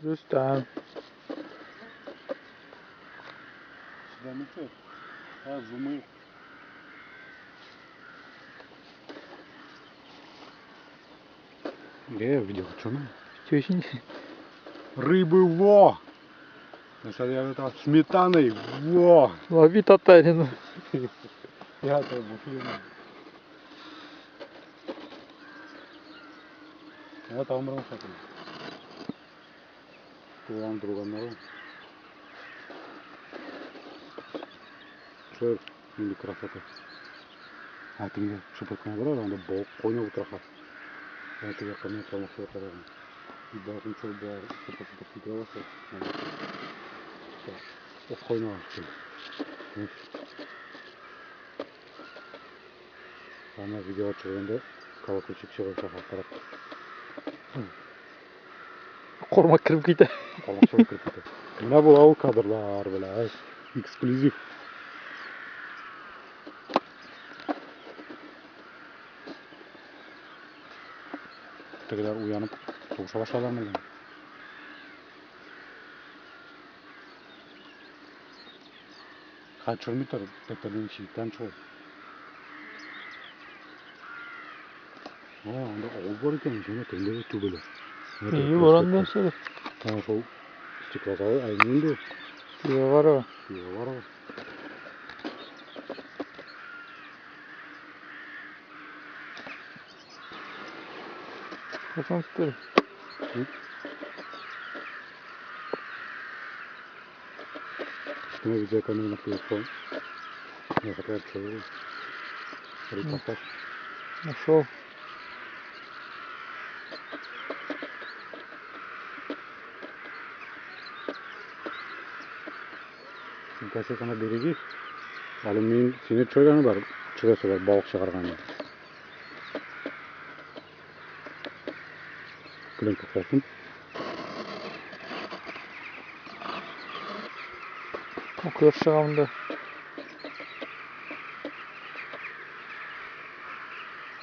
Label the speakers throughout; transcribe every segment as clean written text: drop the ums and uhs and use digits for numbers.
Speaker 1: Рөстәм.
Speaker 2: Заметил? А, зумы. Я видел, что на?
Speaker 1: Тещин.
Speaker 2: Рыбы во! Значит, я это сметаной во!
Speaker 1: Лови татарина.
Speaker 2: Я это буфлю. Я там рамшаком. Туган друган. Шөр, инде красота. А теге шыпырткан бар, анда балык койнап утыра. А теге кырны калмакчы утыра. Балыкны шул бар, шыпыр-шыпыр китерә башлый. Койнаган шикелле. Ана видео төшергәндә колокольчик чыгып карап.
Speaker 1: Кормак кереп китә.
Speaker 2: Кормак чыгып кереп китә. Менә бу ул кадрлар белән, эксклюзив. Тегеләр уянып сугыша башладылар мәллә? Хәл төшерми тор, тәптәрдән читтән чыгу. О, анда авыл бар икән, җәнә тегендә дә түбәләр.
Speaker 1: Iyi бар анда сәләп.
Speaker 2: Ана шул стеклозавод, ай, нинди?
Speaker 1: Пивоварова.
Speaker 2: Пивоварова.
Speaker 1: Качан теперь?
Speaker 2: Кечкенә видеокамераны куеп куйган. Рәхәтләнеп төшерә. Репортаж.
Speaker 1: Нашел.
Speaker 2: Син кассетаны береги. Әле мин сине төшергәне бар. Төшерәсе бар, балык чыгарганы. Пленка калсын.
Speaker 1: Кояш чыга монда.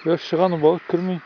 Speaker 1: Кояш чыга, но балык керми.